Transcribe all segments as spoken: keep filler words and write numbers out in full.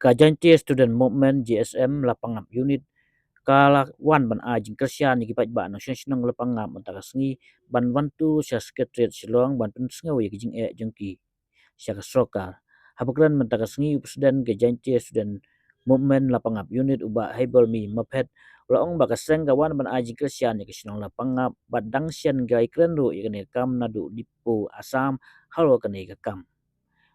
Ka Jaintia Student Movement, J S M, Lapangap Unit ka la wan ban ai jingkyrshan ïa ki paidbah nongshong shnong Lapangap mynta ka sngi ban wan tu sha Secretariat Shillong ban pynsngew ïa ki jingeh jong ki sha ka sorkar. Haba kren mynta ka sngi u President ka Jaintia Student Movement Lapangap Unit u Bah Heibol Mi Maphet u la ong ba ka seng ka wan ban ai jingkyrshan ïa ka shnong Lapangap bad dang shen ka ïakren ruh ïa kane ka kam naduh Diphu, Assam halor kane ka kam.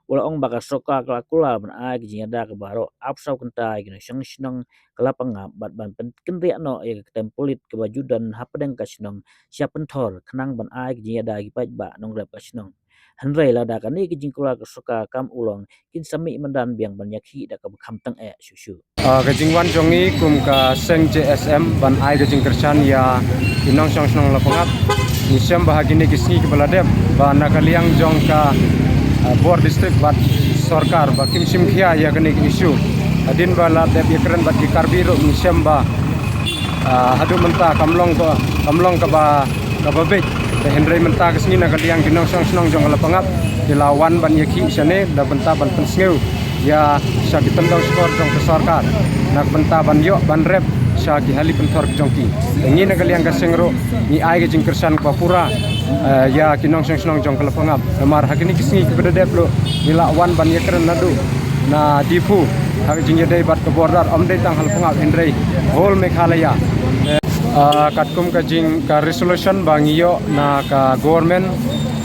U la ong ba ka sorkar ka la kular ban ai ka jingïada kaba baroh arphew saw kynta ïa ki nongshong shnong ka Lapangap bad ban pynkynriah noh ïa ka kem pulit kaba ju don hapdeng ka shnong sha pynthor khnang ban ai ka jingïada ïa ki paidbah nongrep ka shnong. Hynrei lada kane ka jingkular ka sorkar kam urlong, kin sa mih madan biang ban ïakhih da kaba kham tyngeh shuh shuh. Ah, ka jingwan jong ngi kum ka seng J S M ban ai ka jingkyrshan ïa ki nongshong shnong Lapangap. Ngi shem ba ha kine ki sngi kiba la dep ba na ka liang jong ka, ah, bor district bad sorkar ba kim shim khia ïa kane ka issue. Hadien ba la dep ïakren bad ki Karbi ruh ngi shem ba, ah, haduh mynta kam long ka, kam long kaba, kaba beit. Te hynrei mynta ka sngi na ka liang ki nongshong shnong jong ka Lapangap ki la wan ban ïakhih shane da bynta ban pynsngew ïa sha ki tyndong shkor jong ka sorkar na ka bynta ban ïoh ban rep sha ki hali pynthor jong ki. Te ngi na ka liang ka seng ruh ngi ai ka jingkyrshan kaba pura, eh, ïa ki nongshong shnong jong ka Lapangap. Namar ha kine ki sngi kiba dep ruh ngi la wan ban ïakren naduh na Diphu ha ka jingïadei bad ka border, ym dei tang ha Lapangap hynrei whole Meghalaya. Eh, ah, katkum ka jing ka resolution ba ngi ïoh na ka government,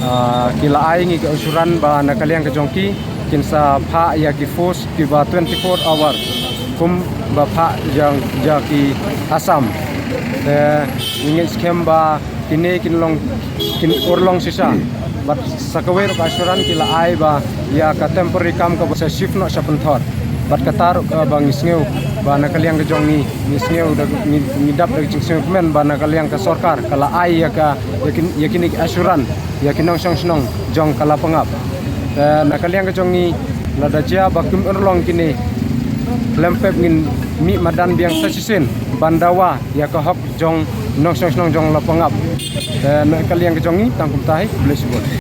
ah, ki la ai ngi ka assurance ba na ka liang ka jong ki kin sa phah ïa ki force kiba twenty-four hour kum ba phah ïa, ïa ki Assam. Te ngi ngeit skhem ba kine kin long, kin urlong shisha. Bad sa kawei ruh ka assurance ki la ai ba ïa ka temporary camp kaba sa shift noh sha pynthor. Bad kata ruh kaba ngi sngew ba na ka liang ka jong ngi, ngi sngew da, ngi, ngi dap da ka jingsngewkmen ba na ka liang ka sorkar ka la ai ïa ka, ïa kin, ïa kine ki assurance ïa ki nongshong shnong jong ka Lapangap. Eh, na ka liang ka jong ngi lada jia ba kim urlong kine, khlem pep ngin mih madan biang sa shisien ban dawa ïa ka hok jong nongshong shnong jong Lapangap. Eh, na ka liang ka jong ngi tang kumta hi, khublei shibun.